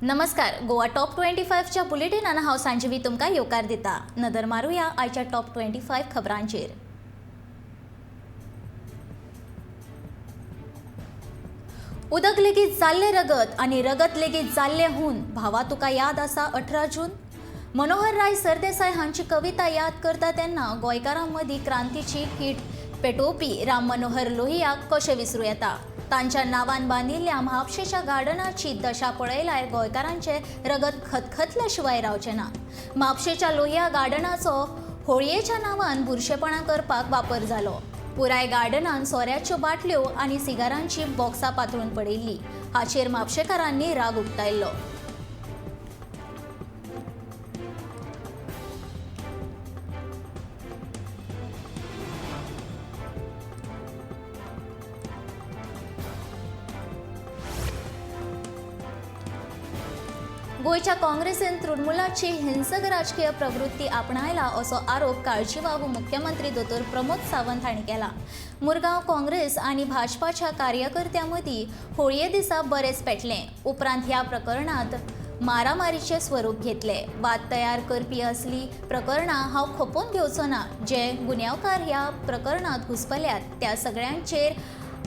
नमस्कार, गोवा टॉप 25च्या बुलेटिनान हांव सांजीवी तुमकां येवकार दिता. नदर मारुया आयच्या टॉप 25 खबरांचेर. उदक लेगीत जाल्लें रगत आनी रगत लेगीत जाल्लें हून, भावा तुका याद आसा 18 जून. मनोहरराय सरदेसाय हांची कविता याद करता तेन्ना गोंयकारां मदीं क्रांतीची कीट पेटोवपी राम मनोहर लोहियाक कशें विसरूं येता? तांच्या नांवान बांदिल्ल्या म्हापशेच्या गार्डनाची दशा पळयल्यार गोंयकारांचें रगत खतखतल्या शिवाय रावचें ना. म्हापशेच्या लोहिया गार्डनाचो होळयेच्या नांवान बुरशेपणां करपाक वापर जालो. पुराय गार्डनान सोऱ्याच्यो बाटल्यो आनी सिगारांची बॉक्सां पातळून पडिल्ली. हाचेर म्हापशेकारांनी राग उक्तायल्लो. गोंयच्या काँग्रेसीन तृणमूलाची हिंसक राजकीय प्रवृत्ती आपणायला असो आरोप काळजीवाहू मुख्यमंत्री दोतोर प्रमोद सावंत हांणी केला. मुरगांव काँग्रेस आनी भाजपाच्या कार्यकर्त्यां मदीं होळये दिसा बरेंच पेटलें. उपरांत ह्या प्रकरणांत मारामारीचें स्वरूप घेतलें. वाद तयार करपी असली प्रकरणां हांव खपोवन घेवचो ना. जे गुन्यांवकार ह्या प्रकरणांत घुस्पल्यात त्या सगळ्यांचेर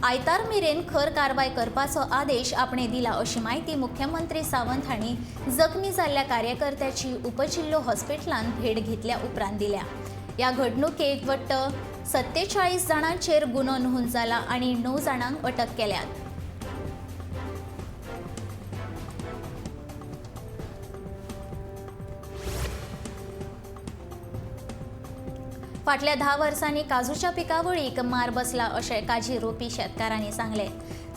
आयतार मेरेन खर कारवाय करपाचो आदेश आपणे दिला अशी म्हायती मुख्यमंत्री सावंत हांणी जखमी जाल्ल्या कार्यकर्त्याची उपजिल्लो हॉस्पिटलांत भेट घेतल्या उपरांत दिल्या. ह्या घडणुकेत वट्ट 47 जाणांचेर गुन्हो नोंद जाला आनी 9 जाणांक अटक केल्यात. फाटल्या 10 वर्सांनी काजूच्या पिकावळीक मार बसला अशें काजी रोपी शेतकारांनी सांगलें.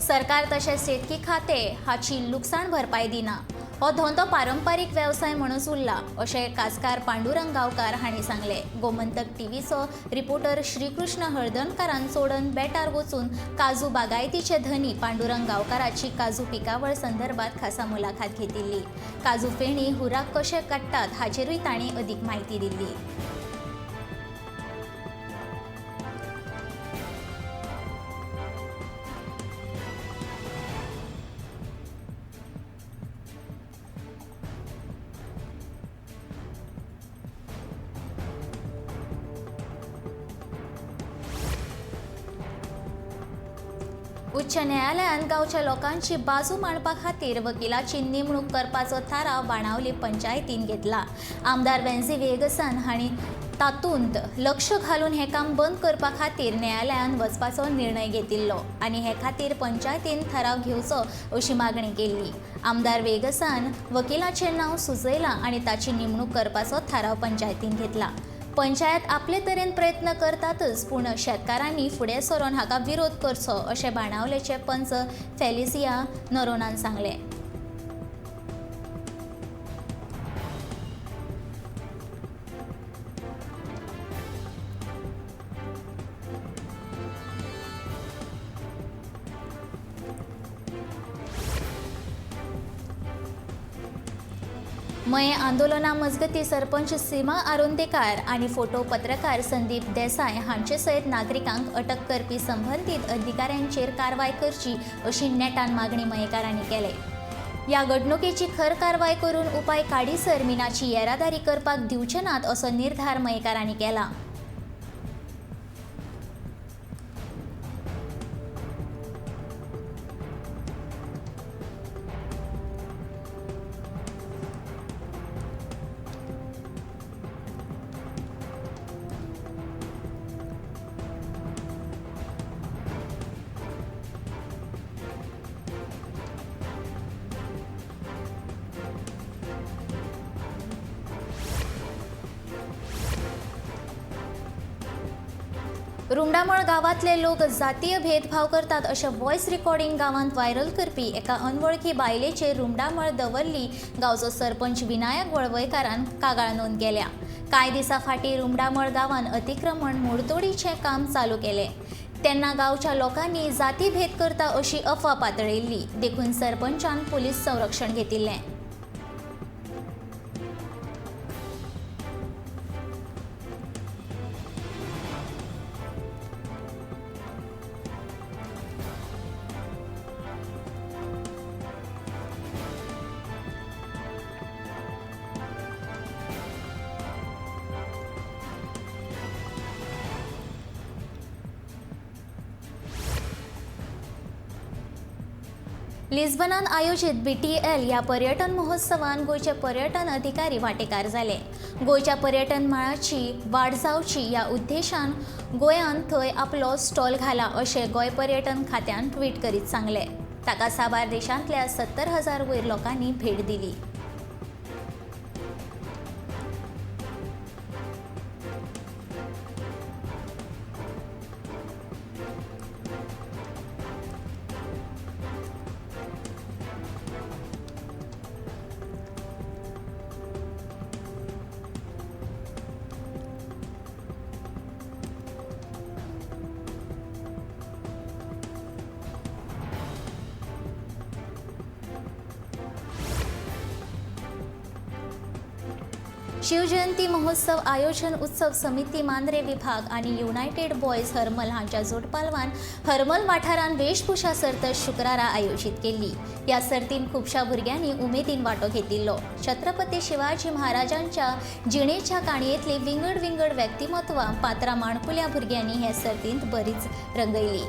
सरकार तशेंच शेतकी खातें हाची लुकसाण भरपाय दिना. हो धंदो पारंपारीक वेवसाय म्हणून उरला अशें काजकार पांडुरंग गांवकार हांणी सांगलें. गोमंतक टीव्हीचो रिपोर्टर श्रीकृष्ण हळदणकारान चोडण बेटार वचून काजू बागायतीचे धनी पांडुरंग गांवकाराची काजू पिकावळ संदर्भात खासा मुलाखत घेतिल्ली. काजू फेणी हुराक कशे काडटात हाचेरूय तांणी अदीक म्हायती दिल्ली. उच्च न्यायालयान गांवच्या लोकांची बाजू मांडपा खातीर वकिलाची नेमणूक करपाचो थाराव बाणावली पंचायतीन घेतला. आमदार वेन्झी वेगसन हांणी तातूंत लक्ष घालून हें काम बंद करपा खातीर न्यायालयान वचपाचो निर्णय घेतिल्लो आनी हे खातीर पंचायतीन थाराव घेवचो अशी मागणी केल्ली. आमदार वेगसान वकिलाचें नांव सुचयलां आनी ताची नेमणूक करपाचो थाराव पंचायतीन घेतला. पंचायत आपले तरेन प्रयत्न करतातच, पूण शेतकारांनी फुडें सरून हाका विरोध करचो अशें बाणावलेचे पंच फेलिसिया नरोनान सांगलें. मयें आंदोलना मजगती सरपंच सीमा आरोंदेकार आनी फोटो पत्रकार संदीप देसाय हांचे सयत नागरिकांक अटक करपी संबंदीत अधिकाऱ्यांचेर कारवाय करची अशी नेटान मागणी मयेकारांनी केले. ह्या घडणुकेची खर कारवाय करून उपाय काडीसर मिनाची येरादारी करपाक दिवचे नात असो निर्धार मयेकारांनी केला. रुमडामळ गांवांतले लोक जातीय भेदभाव करतात अशें व्हॉयस रिकॉर्डिंग गांवांत व्हायरल करपी एका अनवळखी बायलेचेर रुमडामळ दवर्ली गांवचो सरपंच विनायक वळवयकारान कागाळ नोंद केल्या. कांय दिसां फाटीं रुमडामळ गांवांत अतिक्रमण मोडतोडीचें काम चालू केलें तेन्ना गांवच्या लोकांनी जातीभेद करता अशी अफवा पातळिल्ली. देखून सरपंचान पुलीस संरक्षण घेतिल्लें. लिस्बनान आयोजीत BTL ह्या पर्यटन महोत्सवान गोंयचे पर्यटन अधिकारी वांटेकार जाले. गोंयच्या पर्यटन मळाची वाड जावची ह्या उद्देशान गोंयान थंय आपलो स्टॉल घाला अशें गोंय पर्यटन खात्यान ट्वीट करीत सांगलें. ताका साबार देशांतल्या 70,000 वयर लोकांनी भेट दिली. शिवजयंती महोत्सव आयोजन उत्सव समिती मांद्रे विभाग आनी युनायटेड बॉयज हरमल हांच्या जोडपालवान हरमल वाठारान वेशभूषा सर्त शुक्रारा आयोजीत केल्ली. ह्या सर्तीन खुबश्या भुरग्यांनी उमेदीन वांटो घेतिल्लो. छत्रपती शिवाजी महाराजांच्या जिणेच्या काणयेंतली विंगड विंगड व्यक्तिमत्वां पात्रां माणकुल्या भुरग्यांनी हे सर्तींत बरीच रंगयली.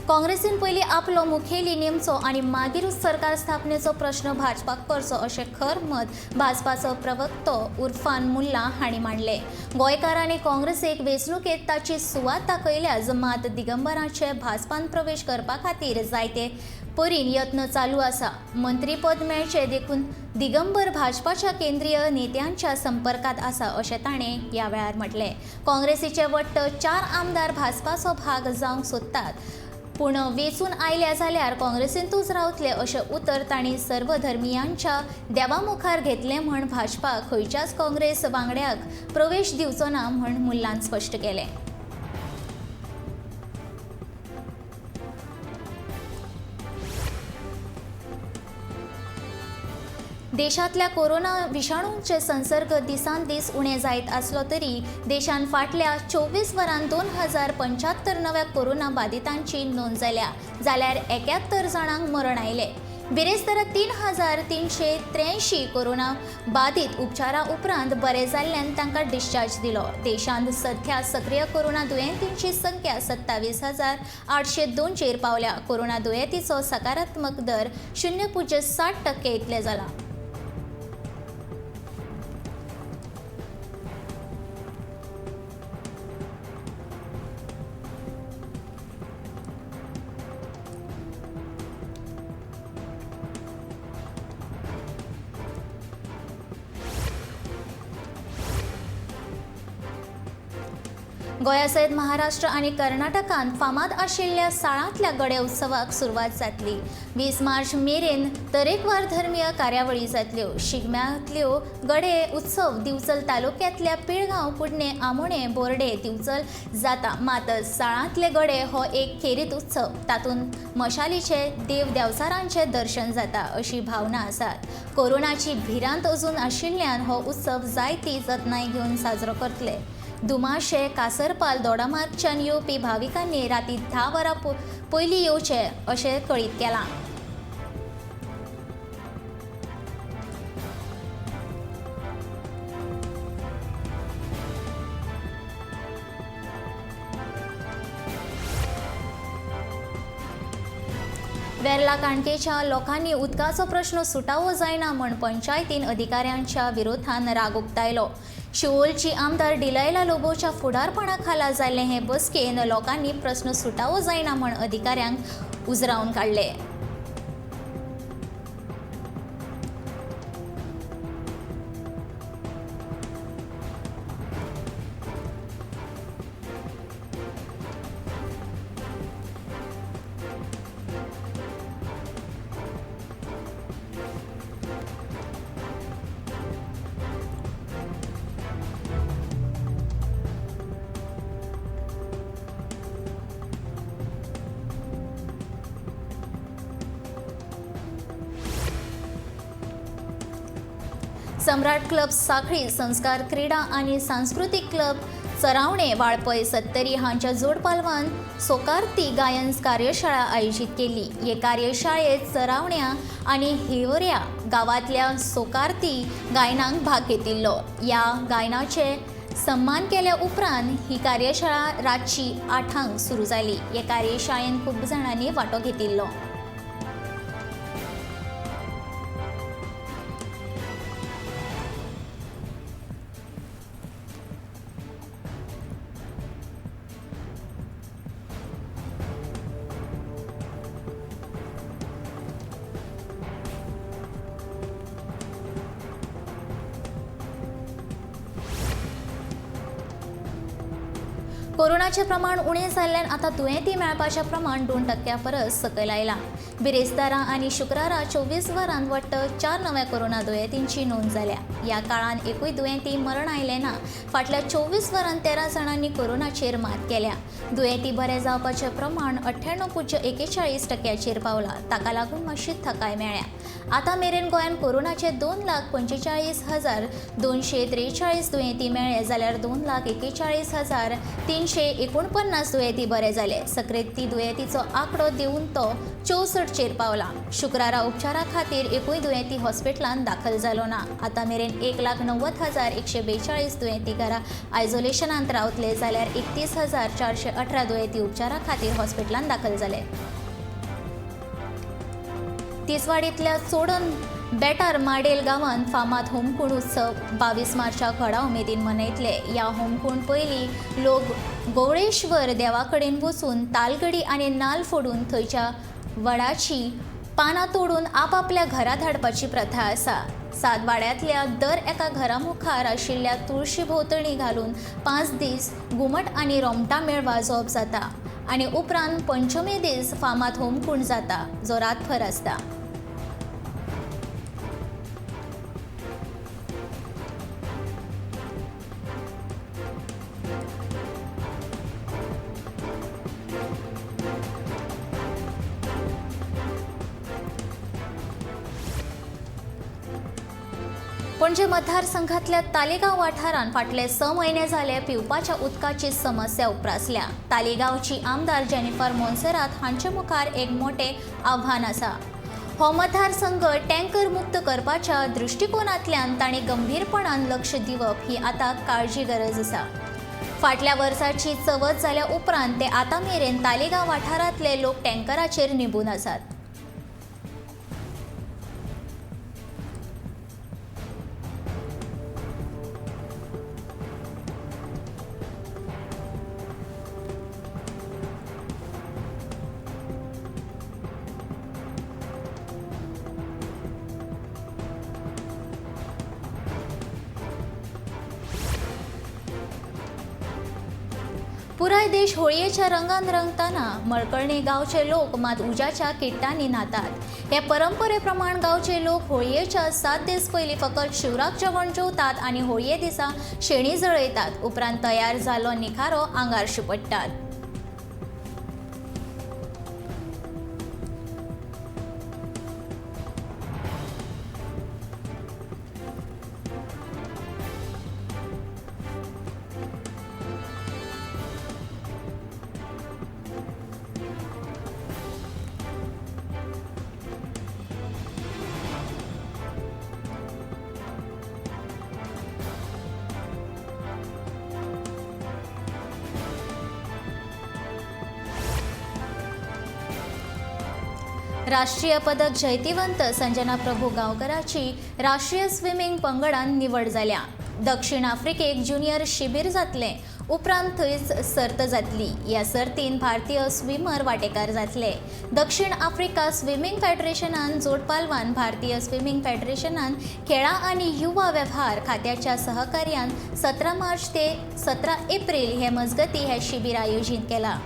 काँग्रेसीन पयलीं आपलो मुखेली नेमचो आनी मागीरूच सरकार स्थापनेचो प्रश्न भाजपाक करचो अशें खर मत भाजपाचो प्रवक्तो उर्फान मुल्ला हांणी मांडलें. गोंयकारांनी काँग्रेसीक वेंचणुकेंत ताची सुवात दाखयल्याच मात दिगंबराचे भाजपान प्रवेश करपा खातीर जायते परीन यत्न चालू आसा. मंत्रीपद मेळचें देखून दिगंबर भाजपाच्या केंद्रीय नेत्यांच्या संपर्कांत आसा अशें ताणें ह्या वेळार म्हटलें. काँग्रेसीचे वट्ट 4 आमदार भाजपाचो भाग जावंक सोदतात, पूण वेंचून आयल्या जाल्यार काँग्रेसींतूच रावतले अशें उतर तांणी सर्वधर्मियांच्या देवा मुखार घेतलें म्हण भाजपा खंयच्याच काँग्रेस वांगड्याक प्रवेश दिवचो ना म्हण मुल्लान स्पश्ट केलें. देशांतल्या कोरोना विषाणूंचे संसर्ग दिसान दीस उणे जायत आसलो तरी देशान फाटल्या 24 वरांत 2075 नव्या कोरोना बाधितांची नोंद जाल्या, जाल्यार 71 जाणांक मरण आयलें. बिरेस्तारा 3383 कोरोना बाधित उपचारा उपरांत बरे जाल्ल्यान तांकां डिस्चार्ज दिलो. देशांत सध्या सक्रिय कोरोना दुयेंतींची संख्या 27,802 चेर पावल्या. कोरोना दुयेंतीचो सकारात्मक दर 0.60% इतले जाला. गोंया सयत महाराष्ट्र आनी कर्नाटकांत फामाद आशिल्ल्या साळांतल्या गडे उत्सवाक सुरवात जातली. 20 मार्च मेरेन तरेकवार धर्मीय कार्यावळी जातल्यो. शिगम्यांतल्यो गडे उत्सव दिवचल तालुक्यांतल्या पिळगांव, कुडणे, आमोणे, बोर्डे, दिवचल जाता. मात साळांतले गडे हो एक खेरीत उत्सव, तातूंत मशालीचे देव देवचारांचे दर्शन जाता अशी भावना आसात. कोरोनाची भिरांत अजून आशिल्ल्यान हो उत्सव जायती जतनाय घेवन साजरो करतले. दुमाशे, कासरपाल, दोडामार्गच्यान येवपी भाविकांनी राती 10 वरां पयलीं येवचें अशें कळीत केलां. वेर्ला काणकेच्या लोकांनी उदकाचो प्रश्न सुटावो जायना म्हण पंचायतीन अधिकाऱ्यांच्या विरोधान राग उक्तायलो. शिवोलची आमदार डिलायला लोबोच्या फुडारपणा खाला जाल्ले हे बसकेन लोकांनी प्रश्न सुटावो जायना म्हण अधिकाऱ्यांक उजरावन काडले. सम्राट क्लब साखळी, संस्कार क्रीडा आनी सांस्कृतीक क्लब चरावणे वाळपय सत्तरी हांच्या जोडपालवान सोकारती गायन कार्यशाळा आयोजीत केली. हे कार्यशाळेत चरावण्या आनी हिवऱ्या गांवांतल्या सोकारती गायनांक भाग घेतिल्लो. ह्या गायनाचे सम्मान केल्या उपरांत ही कार्यशाळा रातची 8 सुरू जाली. हे कार्यशाळेन खूब जाणांनी वांटो घेतिल्लो. कोरोनाचें प्रमाण उणें जाल्ल्यान आतां दुयेंती मेळपाचें प्रमाण 2% परस सकयल आयलां. बिरेस्तारा आनी शुक्रारा 24 वरांत वट्ट 4 नव्या कोरोना दुयेंतींची नोंद जाल्या. ह्या काळांत एकूय दुयेंती मरण आयलें ना. फाटल्या 24 वरांत 13 जाणांनी कोरोनाचेर मात केल्या. दुयेंती बरे जावपाचें प्रमाण 98.41% पावलां. ताका लागून मातशी थकाय मेळ्ळ्या. आतां मेरेन गोंयांत कोरोनाचे 2,45,243 दुयेंती मेळ्ळे जाल्यार 2,41,349 दुयेंती बरे जाले. सक्रिय दुयेंतीचो आंकडो देंवून तो 64चेर पावला. शुक्रारा उपचारा खातीर एकूय दुयेंती हॉस्पिटलांत दाखल जालो ना. आतां मेरेन 1,90,142 दुयेंती घरा आयसोलेशनांत रावतले जाल्यार 31,418 दुयेंती उपचारा खातीर हॉस्पिटलांत दाखल जाले. तिसवाडींतल्या चोडण बेटार माडेल गांवांत फामाद होमकूंड उत्सव 22 मार्चाक व्हडा उमेदीन मनयतले. ह्या होमकूंड पयलीं लोक गोवळेश्वर देवा कडेन वचून तालगडी आनी नाल फोडून थंयच्या वडाची पानां तोडून आपापल्या घरा धाडपाची प्रथा आसा. 7 वाड्यांतल्या दर एका घरा मुखार आशिल्ल्या तुळशी भोंवतणी घालून 5 दीस घुमट आनी रोमटां मेळ वाजोवप जाता आनी उपरांत पंचमी दीस फामाद होमकूंड जाता जो रातभर आसता. पणजे मतदारसंघातल्या तालेगांव वाठारांत फाटले 6 म्हयने जाले पिवपाच्या उदकाची समस्या उप्रासल्या. तालेगांवची आमदार जेनिफर मोन्सेरात हांचे मुखार एक मोठें आव्हान आसा. हो मतदारसंघ टँकर मुक्त करपाच्या दृश्टिकोनांतल्यान तांणी गंभीरपणान लक्ष दिवप ही आतां काळजी गरज आसा. फाटल्या वर्साची चवथ जाल्या उपरांत ते आतां मेरेन तालेगांव वाठारांतले लोक टँकराचेर निंबून आसात. पुराय देश होळयेच्या रंगान रंगतना मळकर्णे गांवचे लोक मात उज्याच्या किट्टांनी न्हातात. हे परंपरे प्रमाण गांवचे लोक होळयेच्या 7 दीस पयलीं फकत शिवराक जेवण जेवतात आनी होळये दिसा शेणी जळयतात. उपरांत तयार जाल्लो निखारो आंगार शिंपडटात. राष्ट्रीय पदक जैतिवंत संजना प्रभू गांवकराची राष्ट्रीय स्विमिंग पंगडान निवड जाल्या. दक्षिण आफ्रिकेक ज्युनियर शिबीर जातलें, उपरांत थंयच सर्त जातली. ह्या सर्तीन भारतीय स्विमर वांटेकार जातले. दक्षिण आफ्रिका स्विमिंग फेडरेशनान जोडपालवान भारतीय स्विमिंग फेडरेशनान खेळां आनी युवा वेव्हार खात्याच्या सहकार्यान 17 मार्च ते 17 एप्रिल हे मजगती हे शिबीर आयोजीत केलां.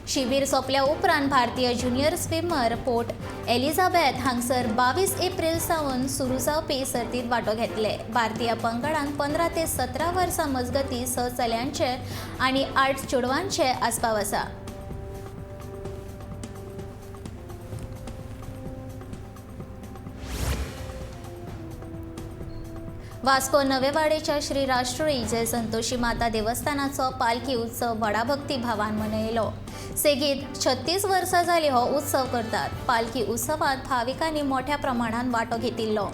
शिबीर सोंपल्या उपरांत भारतीय ज्युनियर स्विमर पोर्ट एलिझाबेथ हांगसर 22 एप्रिल सावन सुरू जावपी सर्तींत वांटो घेतले. भारतीय पंगडान 15 ते 17 वर्सां मजगती 6 चल्यांचे आनी 8 चेडवांचे आस्पाव आसा. वास्को नवेवाडेच्या श्री राष्ट्रीय जय संतोषी माता देवस्थानाचो पालखी उत्सव व्हडा भक्तिभावान मनयलो. सेगीत 36 वर्सां जाली हो उत्सव करतात. पालखी उत्सवात भाविकांनी मोठ्या प्रमाणात वांटो घेतिल्लो.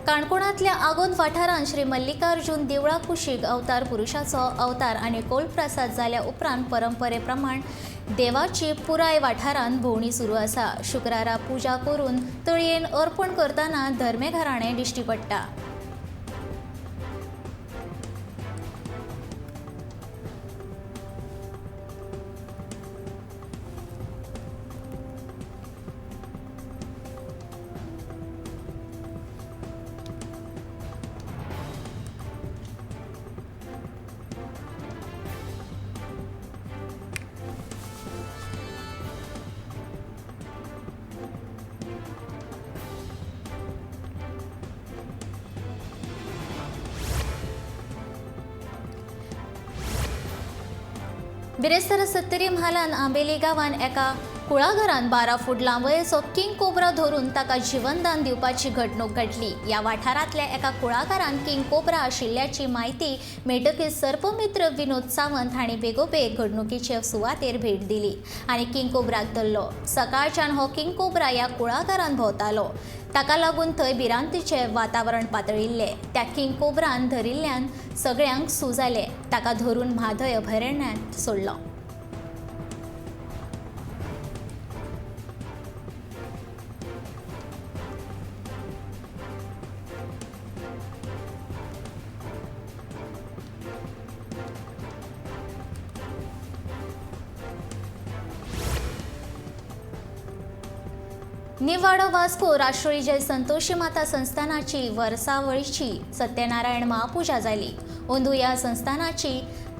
काणकोणांतल्या आगोंद वाठारांत श्री मल्लिकार्जुन देवळा कुशीक अवतार पुरुषाचो अवतार आनी कोलप्रसाद जाल्या उपरांत परंपरे प्रमाण देवाची पुराय वाठारांत भोंवणी सुरू आसा. शुक्रारा पुजा करून तळयेन अर्पण करतना धर्मे घराणें दिश्टी पडटा. बिरेस्तारा सत्तरी म्हालान आंबेली गांवान एका कुळागरान 12 फूट लांबयेचो किंग कोब्रा धरून ताका जीवनदान दिवपाची घडणूक घडली. ह्या वाठारांतल्या एका कुळागरान किंग कोब्रा आशिल्ल्याची म्हायती मेळटकीच सर्पमित्र विनोद सावंत हांणी बेगोबेग घडणुकीचे सुवातेर भेट दिली आनी किंग कोब्राक धरलो. सकाळच्यान हो किंग कोब्रा ह्या कुळागरान भोंवतालो. ताका लागून थंय भिरांतीचें वातावरण पातळिल्लें. त्या किंग कोब्रान धरिल्ल्यान सगळ्यांक सू जालें. ताका धरून म्हादय अभयारण्यांत सोडलो. निवाडो वास्को राष्ट्रीय जय संतोषी माता संस्थानाची वर्सावळीची सत्यनारायण महापूजा जाली. अंदू ह्या संस्थानाची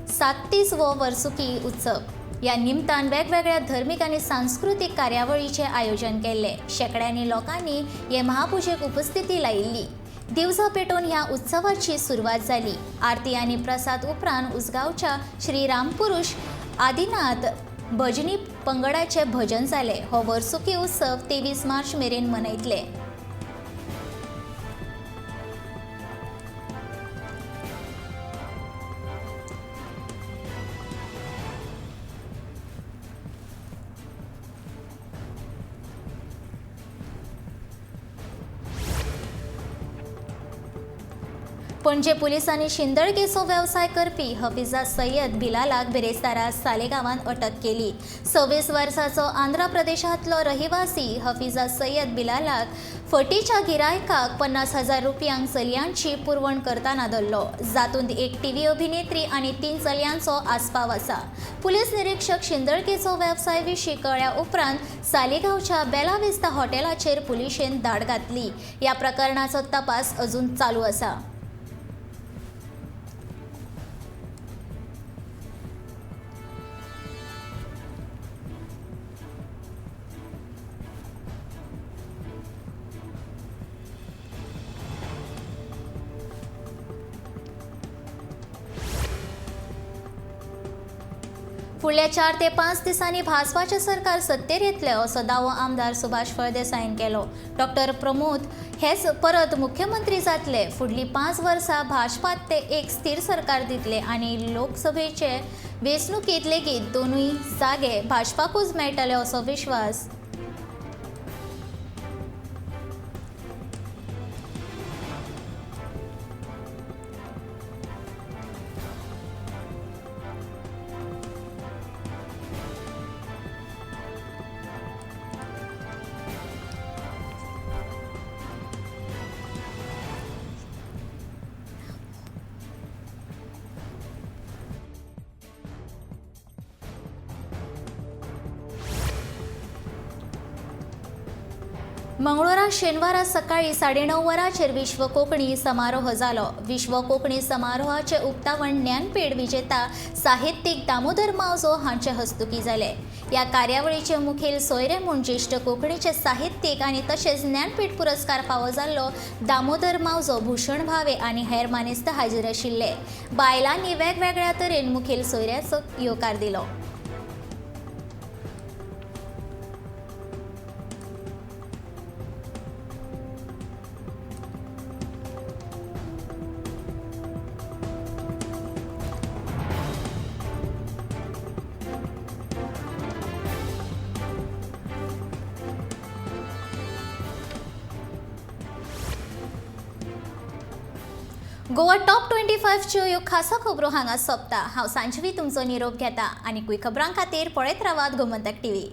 37वो वर्सुकी उत्सव. ह्या निमतान वेगवेगळ्या धर्मीक आनी सांस्कृतीक कार्यावळीचें आयोजन केल्लें. शेंकड्यांनी लोकांनी हे महापुजेक उपस्थिती लायिल्ली. दिवजां पेटोवन ह्या उत्सवाची सुरवात जाली. आरती आनी प्रसाद उपरांत उसगांवच्या श्री रामपुरुष आदिनाथ भजनी पंगडाचे भजन जाले. हो वर्सुकी उत्सव 23 मार्च मेरेन मनयतले. पणजे पुलिसांनी शिंदळकेचो वेवसाय करपी हफिजा सय्यद बिलालाक बिरेस्तारा सालेगांवांत अटक केली. 26 वर्साचो आंध्र प्रदेशांतलो रहिवासी हफिजा सय्यद बिलालाक फटीच्या गिरायकाक 50,000 रुपयांक चलयांची पुरवण करतना धरलो. जातूंत एक टीव्ही अभिनेत्री आनी 3 चलयांचो आस्पाव आसा. पुलीस निरीक्षक शिंदळकेचो वेवसाय विशीं कळ्ळ्या उपरांत सालेगांवच्या बेला विस्ता हॉटेलाचेर पुलिशेन धाड घातली. ह्या प्रकरणाचो तपास अजून चालू आसा. फुडल्या 4 ते 5 दिसांनी भाजपाचें सरकार सत्तेर येतलें असो दावो आमदार सुभाष फळदेसायन केलो. डॉक्टर प्रमोद हेच परत मुख्यमंत्री जातले. फुडलीं 5 वर्सां भाजपात ते एक स्थिर सरकार दितले आनी लोकसभेचे वेंचणुकेंत लेगीत 2 जागे भाजपाकूच मेळटले असो विश्वास मंगळूरा शेनवारा सकाळी 9:30 वरांचेर विश्व कोंकणी समारोह जालो. विश्व कोंकणी समारोहाचे उक्तावण ज्ञानपीठ विजेता साहित्यीक दामोदर मावजो हांचे हस्तुकी जाले. ह्या कार्यावळीचे मुखेल सोयरे म्हूण ज्येश्ठ कोंकणीचे साहित्यीक आनी तशेंच ज्ञानपीठ पुरस्कार फावो जाल्लो दामोदर मावजो, भूषण भावे आनी हेर मानेस्त हाजीर आशिल्ले. बायलांनी वेगवेगळ्या तरेन मुखेल सोयऱ्याचो येवकार दिलो. गोवा टॉप 25च्यो ह्यो खासा खबरो हांगा सोंपता. हांव सांजवी तुमचो निरोप घेता आनी खबरां खातीर पळयत रावात गोमंतक टीव्ही.